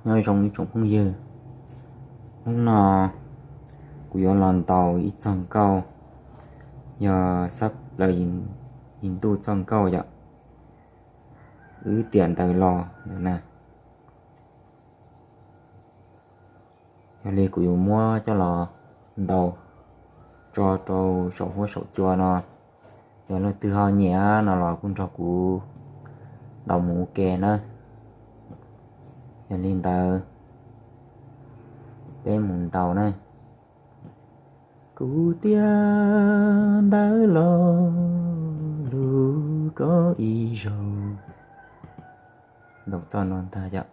Nyob zoo ib tsoom phooj ywg, hnub no kuv yuav los ntaus ib txoj nkauj, yog xab plaws yim ntuj txoj nkauj yom, wb tiam ntawd los ntawd na. Yog li kuv yuav muab coj los ntaus tso rau saum huab saum cua no. Yog leej twg ho nyiam no los kuj nrog kuv ntaus mus ua ke na. Yog li ntawd peb mus ntaus na. Kuv tiam ntawd los lug koj ib zaug. Ntaus txoj no ntag yom.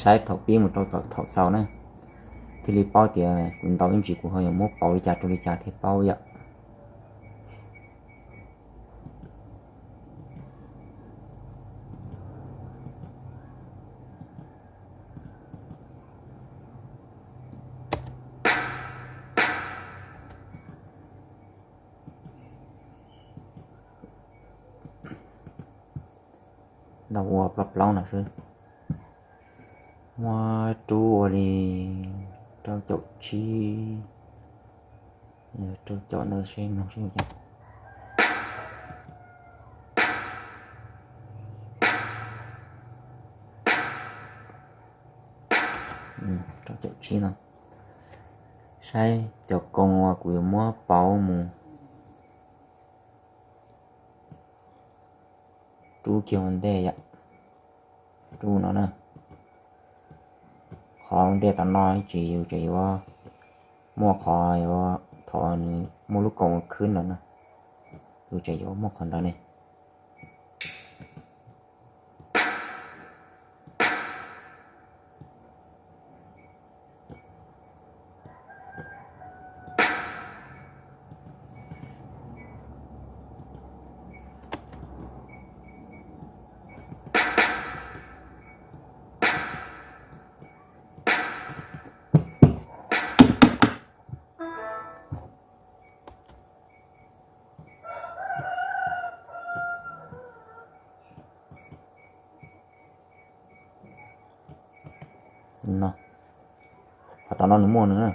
Saib thaum pib mus rau thaum xaus na, thiaj li paub tias kuv ntaus ib ntsis kuv ho yuav muab pauv li cas rau li cas thiaj paub yom. Ntaus ua plaub plaub no xwb. Muab rub ua li rau caum tsib, rau caum ntawd seb mloog seb cas. Rau caum tsib no, saib cov koos uas kuv yuav muab pauv mus rub kiag ua ntej yom. Rub no na, qhov ua ntej tom no tsis yus tseem yuav muaj qhov yuav thaum nws muaj lub koos khwb no na, yus tseem yuav muaj qhov ntawd ne. Qhov tom no nws muaj nws na.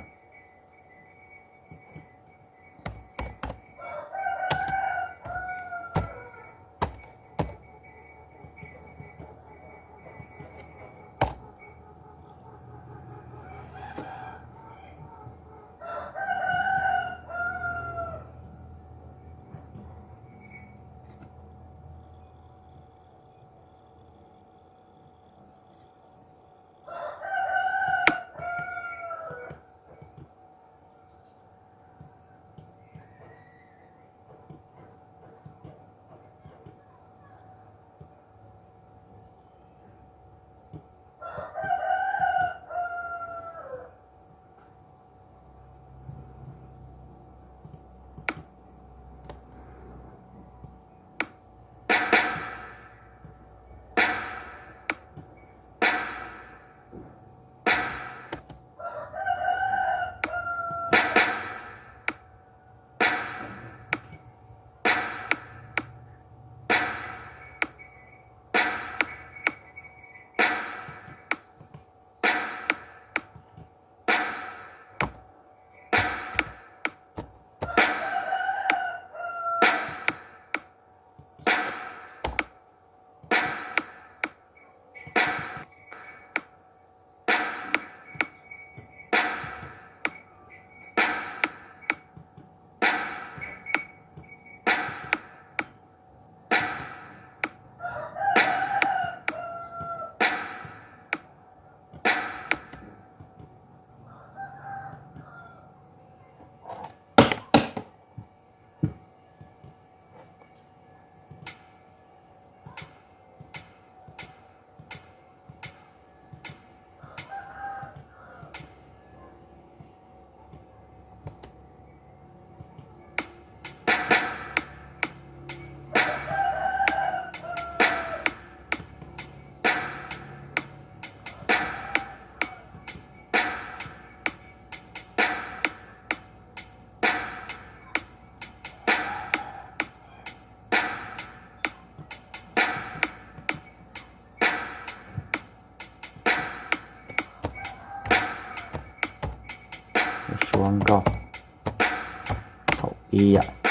Ib yam.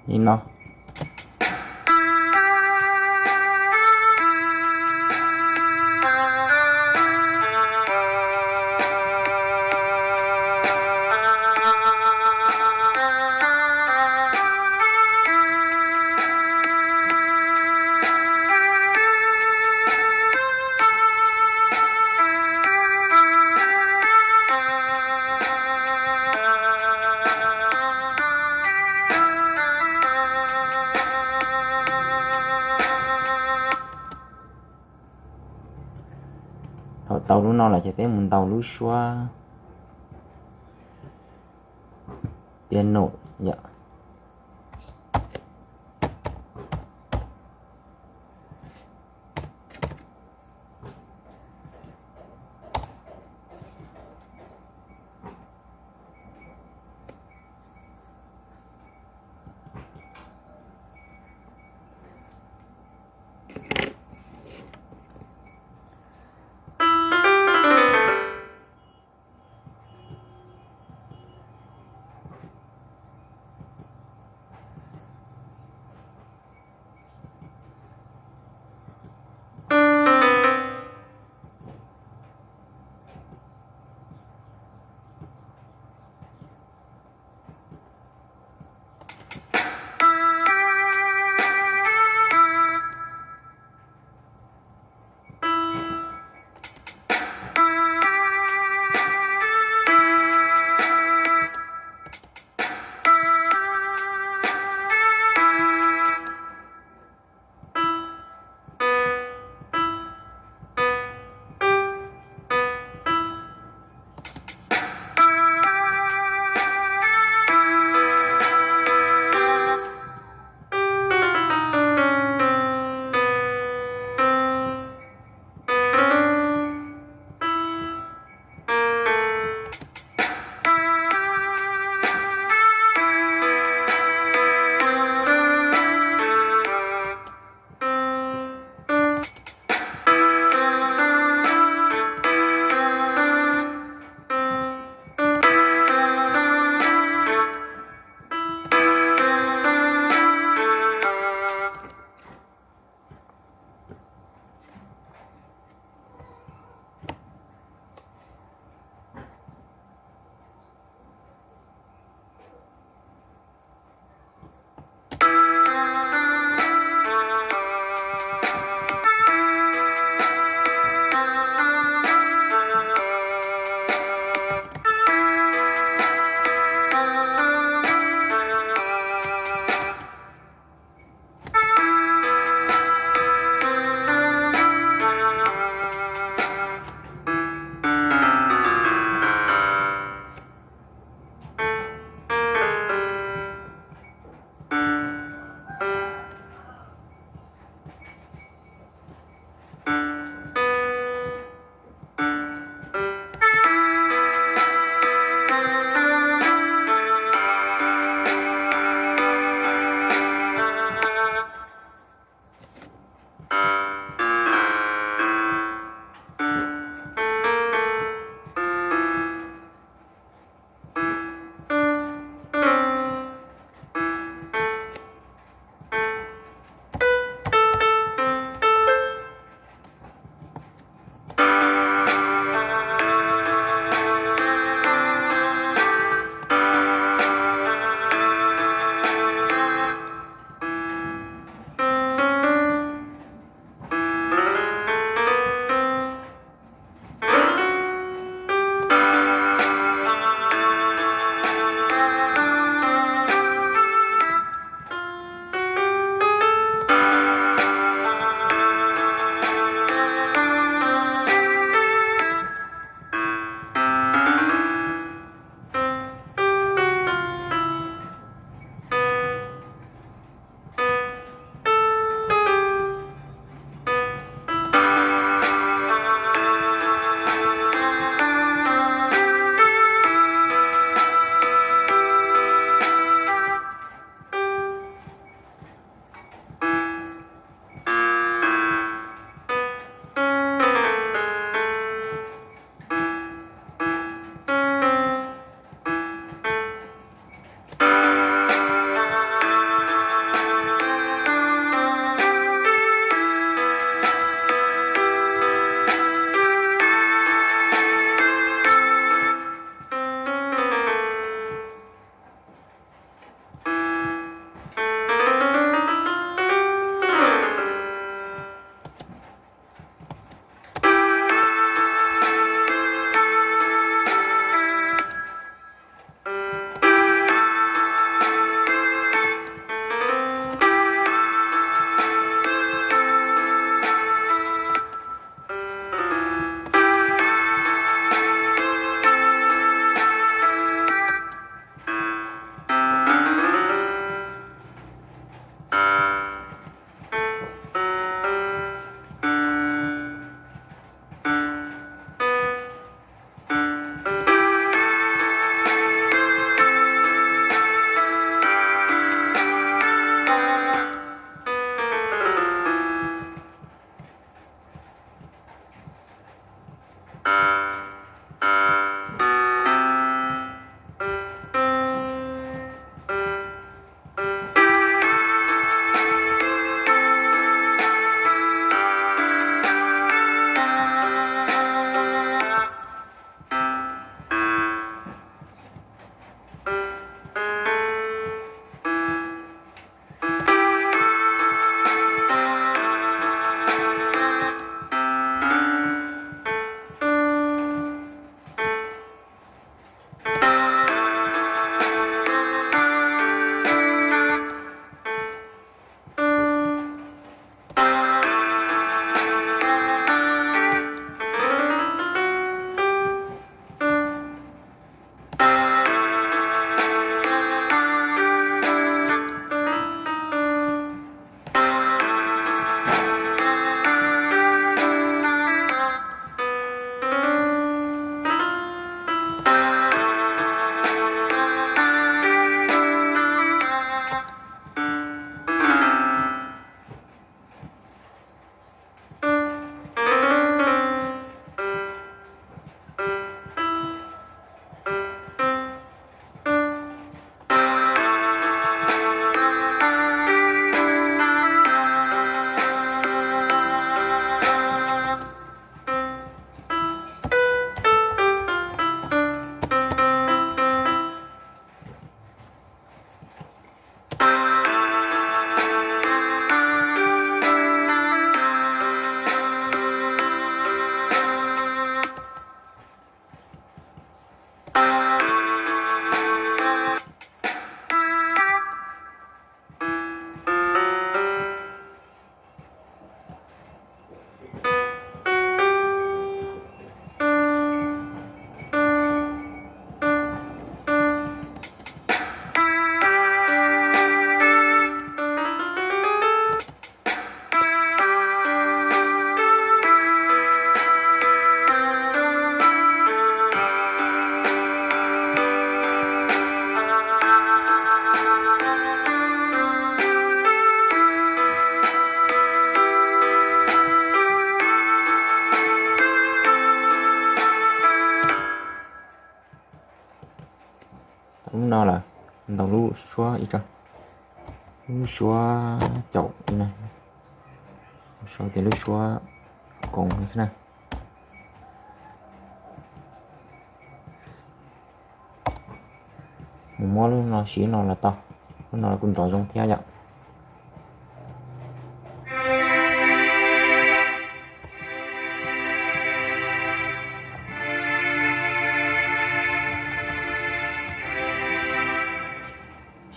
Li no. Thaum tau lub no lawm ces peb mus ntaus lub suab piano yom. Ntaus lub suab ib, lub suab caum li no, sau tias lub suab koos no xwb na. Mus muab lub no siv no los tau, lub no los kuj nrov zoo thiab yom.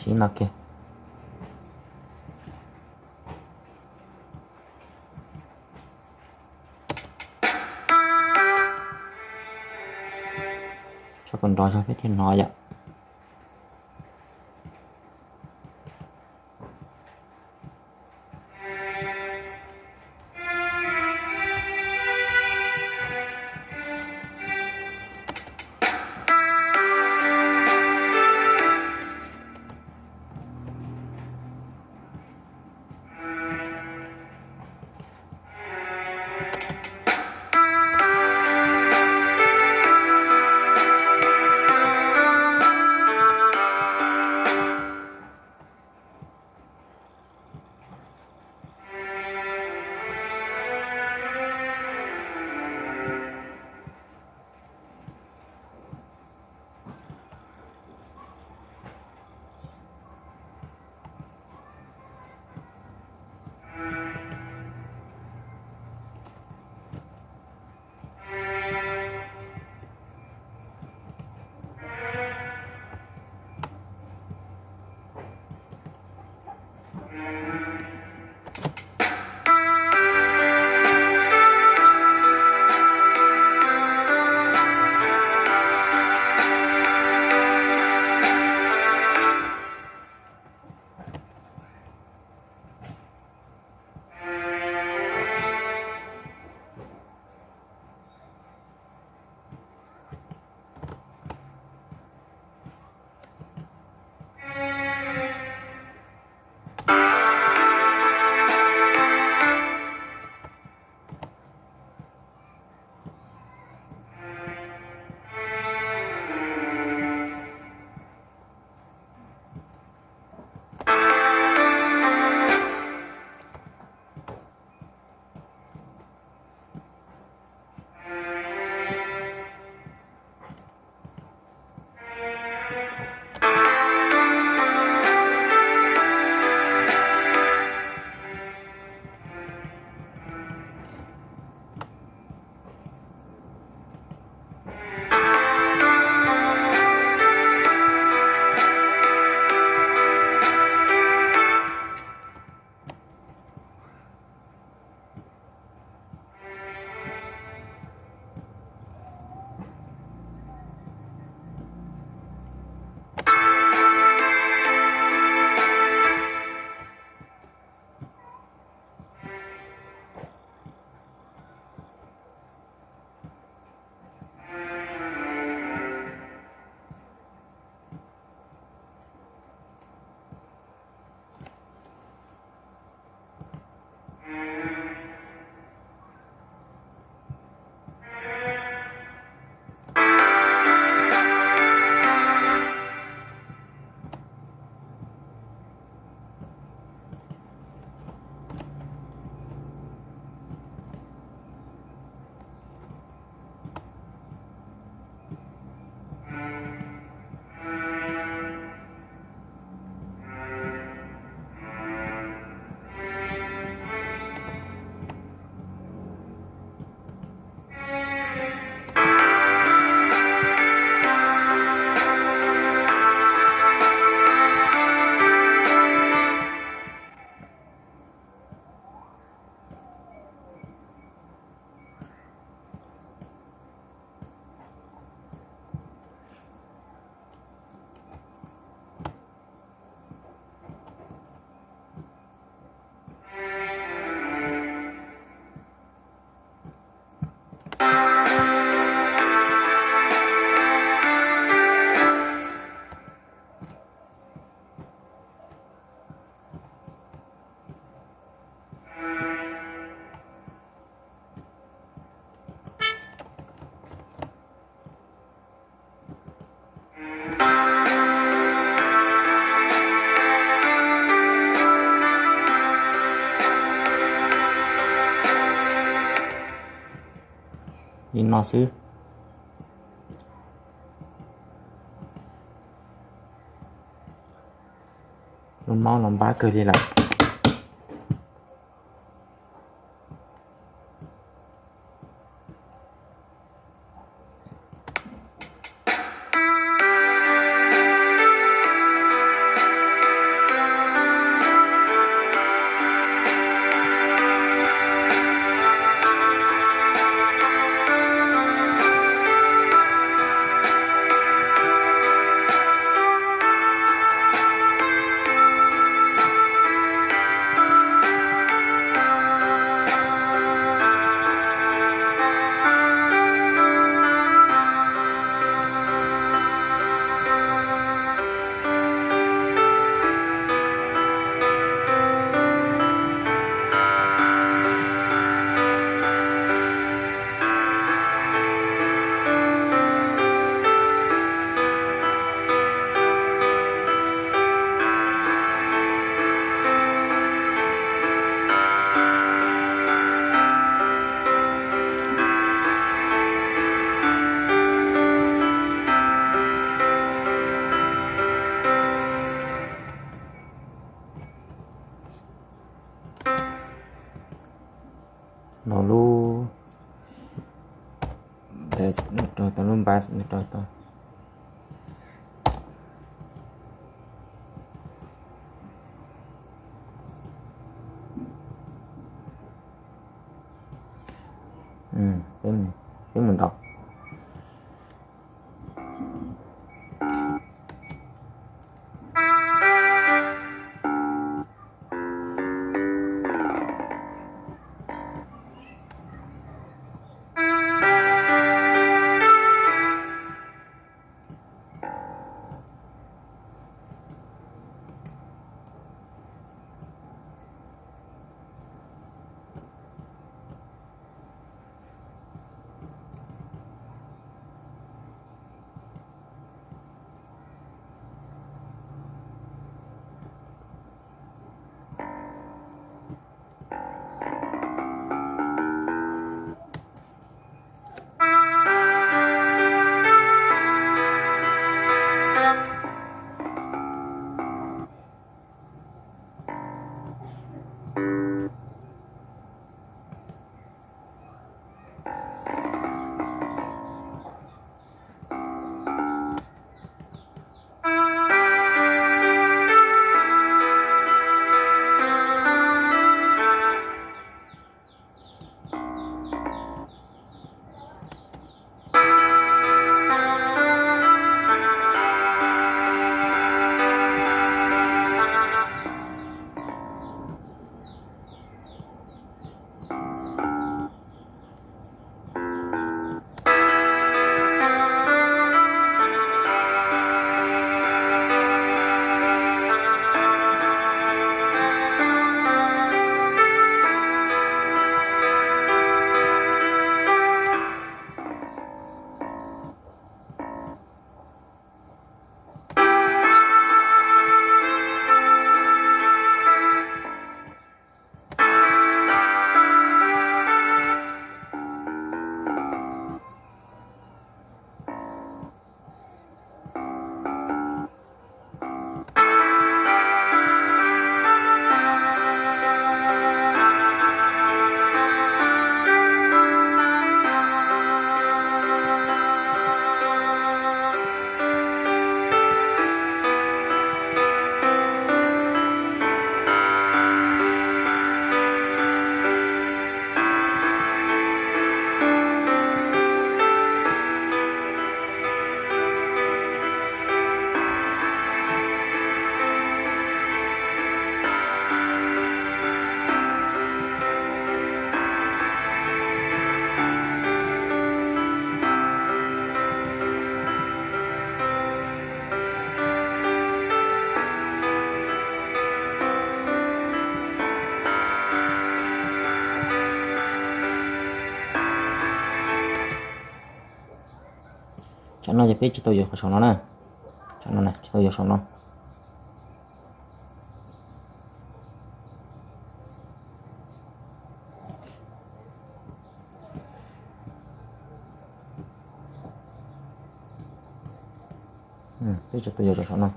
Siv no kiag. Tso kom nrov zog peb thiaj hnov yom. Li no xwb. Lub mouse los npab kawg li lawm. Ntaus lub bass no rau tau, lub bass no rau tau. Peb mus ntaus. Tsam no ces peb tsis tau yuav qhov saum no na. Tsam no na, tsis tau yuav saum no. Peb tso tus yau rau saum no.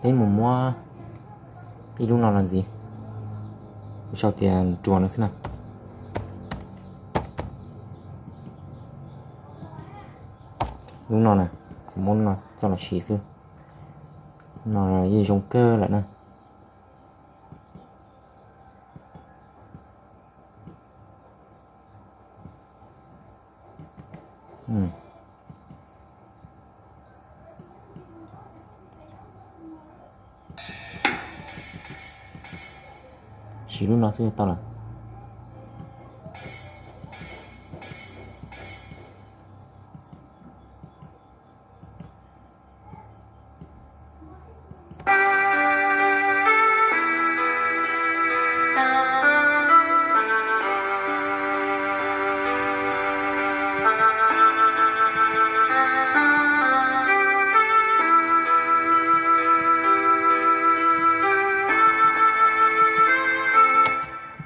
Peb mus muab ib lub no los ntxiv, sau tias ruas no xwb na. Lub no na, kuv muab lub no coj los siv xwb. No yeej zoo kawg lawm na. Siv lub no xwb tau lawm.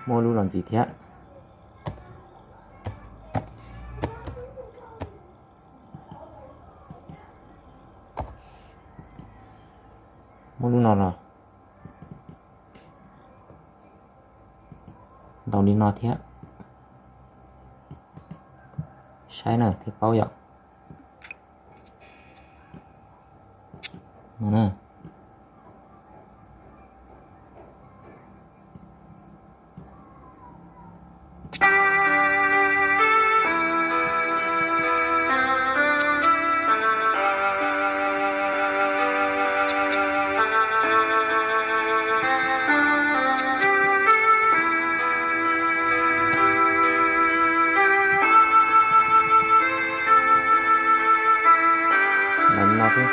Muab lub los ntxiv thiab. Muab lub no los ntaus li no thiab. Saib na thiaj paub yom. No na. Ntawm no xwb.